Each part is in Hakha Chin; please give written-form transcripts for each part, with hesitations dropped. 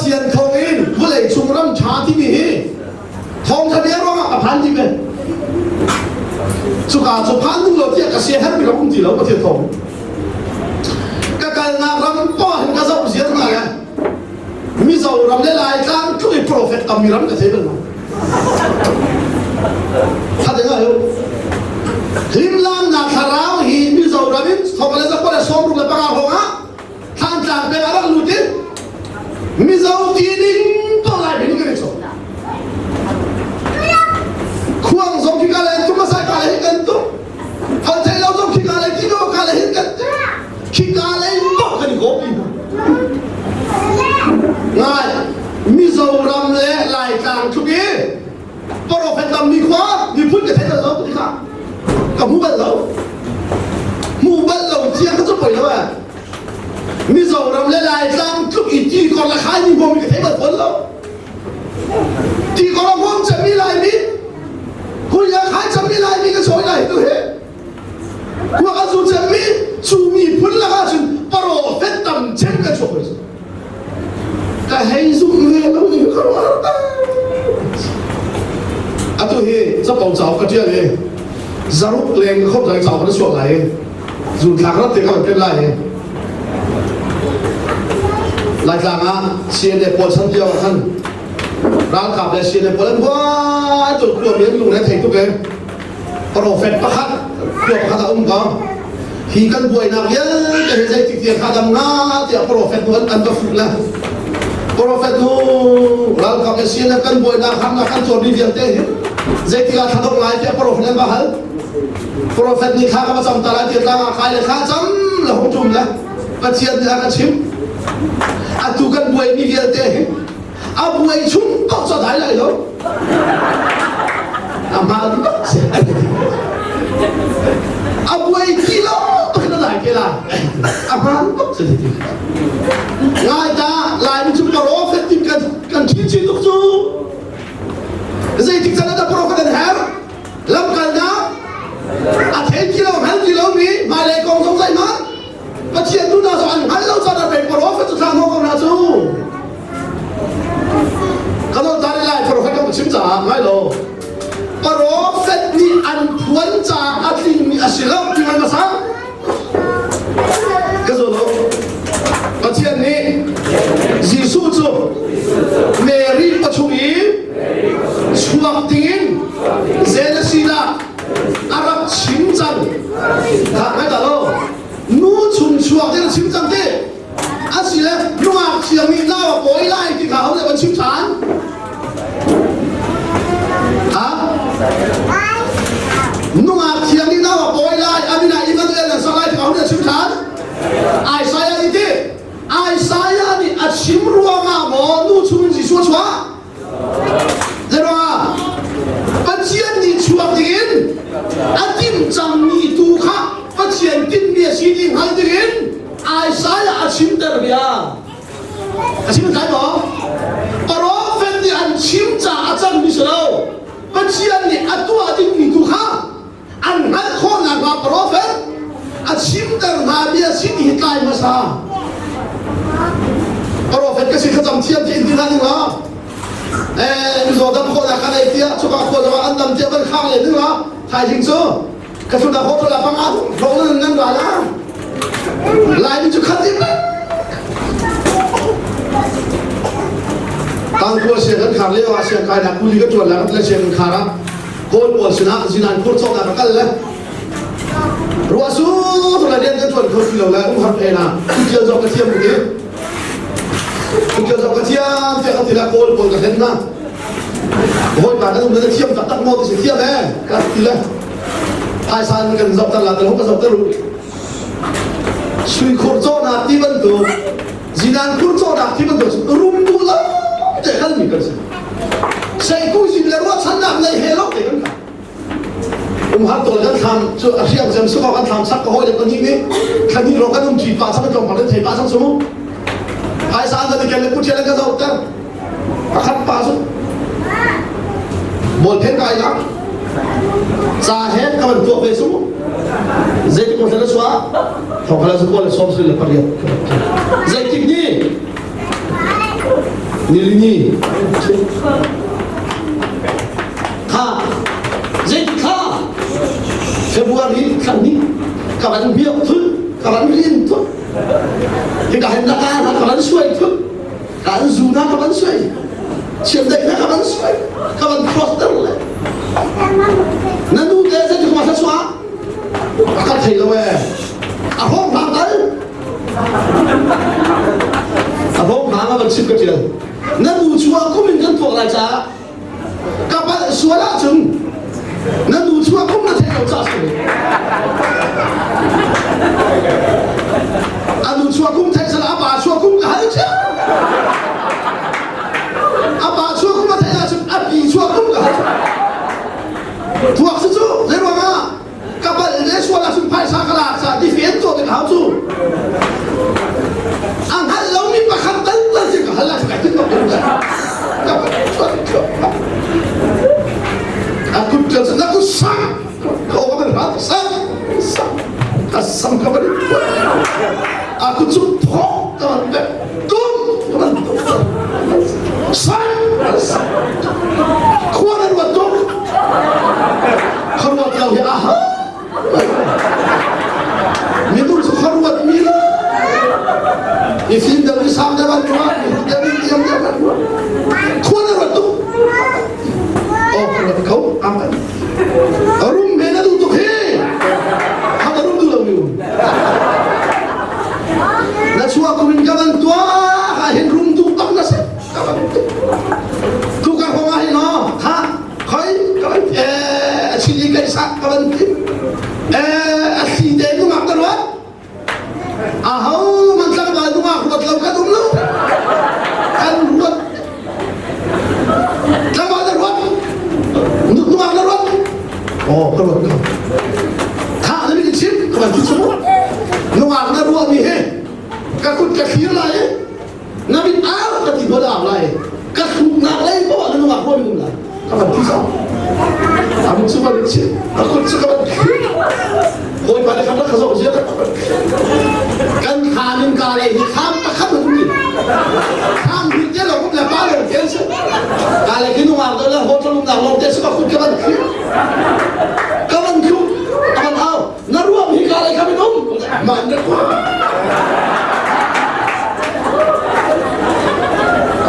Pathian thawng in vawlei cung ram ṭha timi hi thawngṭha bia ruangah ka phan dih ve. Cuka cu phan duh lo tiah ka siaherh mi rak um ti lo Pathian thawng. Ka kalnak ram poah hin ka zoh ziar hna le Mizoram le Laitlang tluk i prophet tammi ram ka thei bal lo. Khat nga yu. Hlimlamnak thlarau hi Mizoram in thong le zakua le sawmruk le panga hrawng ah Thlantlang peng ah rak lut in Mizo ti ding to lai bin kan i chawk. Khuang zong khi ka le tum asai ka le hin kan tum. Hal thei lo zong khi ka le ti ka le hin kan tum. Khi ka le bok kan i kawp Ngai Mizoram le Laitlang tluk i Prophet tam mi khua miphun ka thei lo ti kha ka hmu bal lo hmu bal lo tiang ka cu poi lo eh Mizoram le Laitlang tluk i ti kor le khai mi huam ka thei bal fawn lo ti kor a huam cemmi Laimi kuya khai cemmi Laimi ka sawi lai tu hi khua ka zu cemmi cu miphun lakah cun prophet tam cem ka chuak hoi ka hei zumh ve lo ni ka ruah atu hi capo cauk ka ṭial i zaruk leng ka khop zai cauk na chuak lai i zunthlak rat te ka van pen lai i Laitlang ah CNA pawl chan lio ah khan ralkap le CNA pawl an buai tuk khua mi an lung le thei tuk e Prophet pakhat khua pakhat a um ko hi kan buainak vialte hi zeitik tiang kha dam nga tiah prophet nu an va fuh le prophet nu ralkap le CNF kan buainak harnak kan tuarmi vialte hi zeitik ah thladong lai tiah prophet an va hal prophet nih thla ka va cam ta lai tiah tlang ah kai le thla cam le hung tum le Pathian nih a ka chim atu kan buaimi vialte hi a buai chung paoh cu a dai lai lo a hmaan bak si a buai ti lo bak na dai ke lai a hmaan bak si ti ngai ta lai mi cu prophet tin kan kan thin chi tuk cu zeitik can ah prophet an her lamkalnak a thei ti lo hal ti lo mi hmailei kong zong zei ma Pathian tu hna cu an hngal lo caan ah pei prophet cu thlah hnawh ko hna cu. Ka lo ta lai prophet kan chim caah ngai lo. Prophet nih an phuan caah a tlingmi a si lo ti ngai hmasa. Ka zo lo. Pathian nih Jesuh cu Mary pachung i chuak dingin Zelasida a rak chim cang. Kha ngai ta lo. Nu chung chuak ding chim cang ti. Asi le nungak thiang nih nau a pawi lai ti kha ho nih van chim ṭhan? Ha? Nungak thiang nih nau a pawi lai, a min ah Emmanuel nan sak lai ti kha ho nih a chim ṭhan? Isaiah nih ti. Isaiah nih a chim ruangah maw nu chung in Jesuh a chuah? Zeiruangah? Pathian nih chuak dingin a timh cangmi tu kha Pathian tinhmi a si ti hngal dingin Isaiah a chimter bia. A chim tlai maw? Prophet nih an chim caah a cangmi si lo. Pathian nih a tuah dingmi tu kha an hngalh khawh nakhnga prophet a chimter hna bia si ti hi tlai hmasa prophet ka si thlacam thiam ti in ti hna ding la eh mizaw dam khawhnak kan ei tiah cuka khua zongah an dam tiah van khang le ding la thaizing cu ka thuna hotel ah panga hlong nan nan ra la laimi cu khat in tangkua siang kan khar lio ah siang kai nak kuli ka tuan la kan siang kan khar ah Kawl pawl sinah zinan khur cawknak a kal le ruah sur le rian kan ṭuan kho ti lo le um har phen ah kutial zong ka thiam tuk i kutial zong ka thiam tiah ka ti le kawl pawl ka hlen hna hawipa kan um le na thiam taktak maw ti si thiam eh ka ti le phaisa in kan zohter la ka zohter u sui khur cawhnak ti bantuk zinan khur cawhnak ti bantuk rum duh lo te kal mi kan si Seikuhzin le ruahchannak nei he lo te kan kal. Umhar tawl kan thlam cu a hriang cem suka kan thlam sak ka hawi le pahnih nih thlahnih ro kan um ṭi pa sang tlawmpal kan thei pa sang sumu. Phaisa an kan kel le kuthial an ka zoh ter. Pakhat pa cu bol phen kai lang. Ca he ka van tuak ve sumu. Zeitik mo thla suah thong khala su kol le som sri le pariat. Zeitik ni? Nilini. Kha zei kha February thla ni ka van biak thul ka van rin thul hi ka hen laka na ka van suai thul ka an zu na ka van suai chiandeih na ka van suai ka van cross ter le na nu te zei ti kuma thla a ka thei lo e a hong hlang kal a hong hlang a van chim ka tial na nu chuah kum in kan tuak lai caah ka palh sual ahcun na nu chuah kum na theih lo caah si a nu chuah kum theih sal a pa chuah kum ka hal cia a pa chuah kum a theih ahcun a pi chuah kum ka hal tuak si cu zei ruangah ka palh le sual ahcun phaisa ka lak caah difen cawt in hau cu a hngalh lomi pakhat tal tal si ka hal ah kai tin ka a kut ka na kut sang ka aw ka rat sang sang ka sam ka bari a kut cu thok ka ban pe tum ka ban tum sang sang khua na ruat tuk Khuaruat lo hi a ha. Minung cu khuaruat mi lo. I fim deuh i sang deuh an ruah, i deuh i tiam deuh an ruah. Khua na ruat tuk. Oh, ruat kho amen. Rum me na duh tuk hi. Ha ka rum duh lo mi um. Na chuah kum in ka van tuah ha hin rum duh bak na si. Ka van tuk. Tu ka hong ah hin no. Ha khoi ka van eh a chili kai sak ka van ti eh a thli te nungak ka ruat a ho man tlangval nungak ruat lo kan um lo kan ruat tlangval na ruat nungak na ruat oh ka ruat ko tha na mi chim ka van ti chu nungak na ruah mi he ka kut ka thlir lai na mit au ka ti hua au lai ka hrutnak lei poah na nungak ruam um lai ka van ti zong am cu van chi ka kut cu ka van hawipa le khat ka zoh zia ka kan khaan in ka lei hi kham pakhat na ti kham hi te lo le pa lo te se ka le ki nungak do le hotel um nak lo te se ka kut ka van thli ka van thlu ka van au na ruam hi ka lei kha min um man na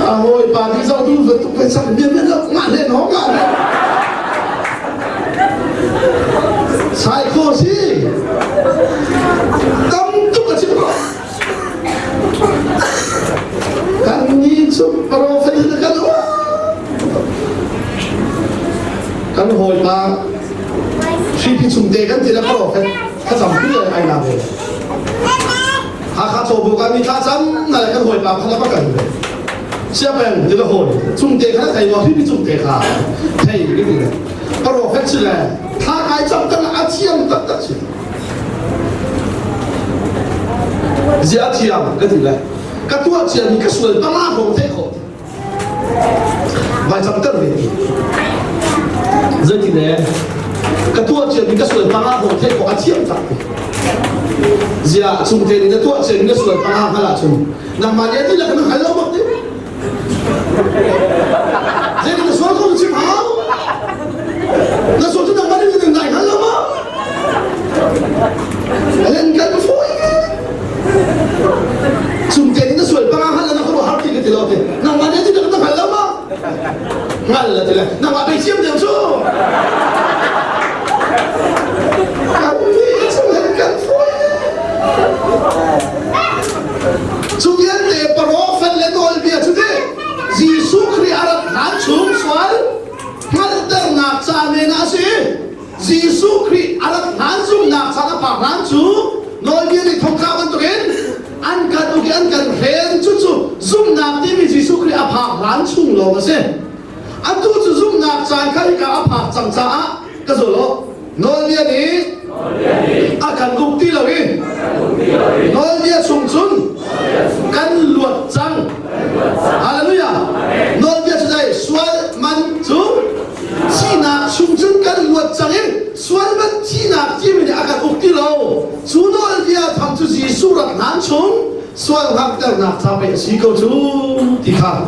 a hawi pa ti zo tu va tuk pe sak bian bian lo nga le no nga le sai kho si tam tuk a chim ko kan ni chu profet kan kan hawi pa Hripi chung te kan ti le profet thlacam pi le ai na ve. Hakha cawbu kan mi thla cam na le kan hawipa kha na kan ve. Siapeng ti le hawi chung te kha thei lo hripi chung te kha thei ti le profet si le thla kai cam kan a thiam taktak si. Zia thiam ka ti le ka tuah cia mi ka sual panga hong thei kho Vai cam ter ve ti. Zeiti le ka tuah cia mi ka sual panga hong theih khawh a thiam tak ti. Zia chung te nih na tuah cia mi na sual panga hngal ahcun nangmah nih a ti le kan hngal lo bak ti. Zeiti na sual ko chim hau. Na sual cu nangmah nih na hngal lo ma? Len kan fawi. Chung te na sual panga hngal na khuaruah har ti ka ti lo ti. Nangmah nih ti na hngal lo ma? Hngal la ti le nangmah bei siam deuh cu. Kan nih cu len kan fawi. Cu vialte profet le nawlbia cu ti Jesuh Khrih a rat hlan chung sual hngalhternak ca men ah a si. Jesuh Khrih a rat hlan zumhnak caan a phak hlan cu nawlbia nih thongtla bantukin an kan uk i an kan hren cucu zumhnak timi Jesuh Khrih a phak hlan chung lawng a si. Atu cu zumhnak caan kha hika a phak cang caah ka zul u. Nawlbia nih a kan uk ti lo i nawlbia chung cun kan luat cang. Hallelujah. Nawlbia cu zei sual man cu Thihnak chung cun kan luat cang i sual man thihnak timi nih a kan uk ti lo. Cu nawlbia tham cu Jesuh rak hlan chung sual hngalhternak ca pei a si ko cu ti kha.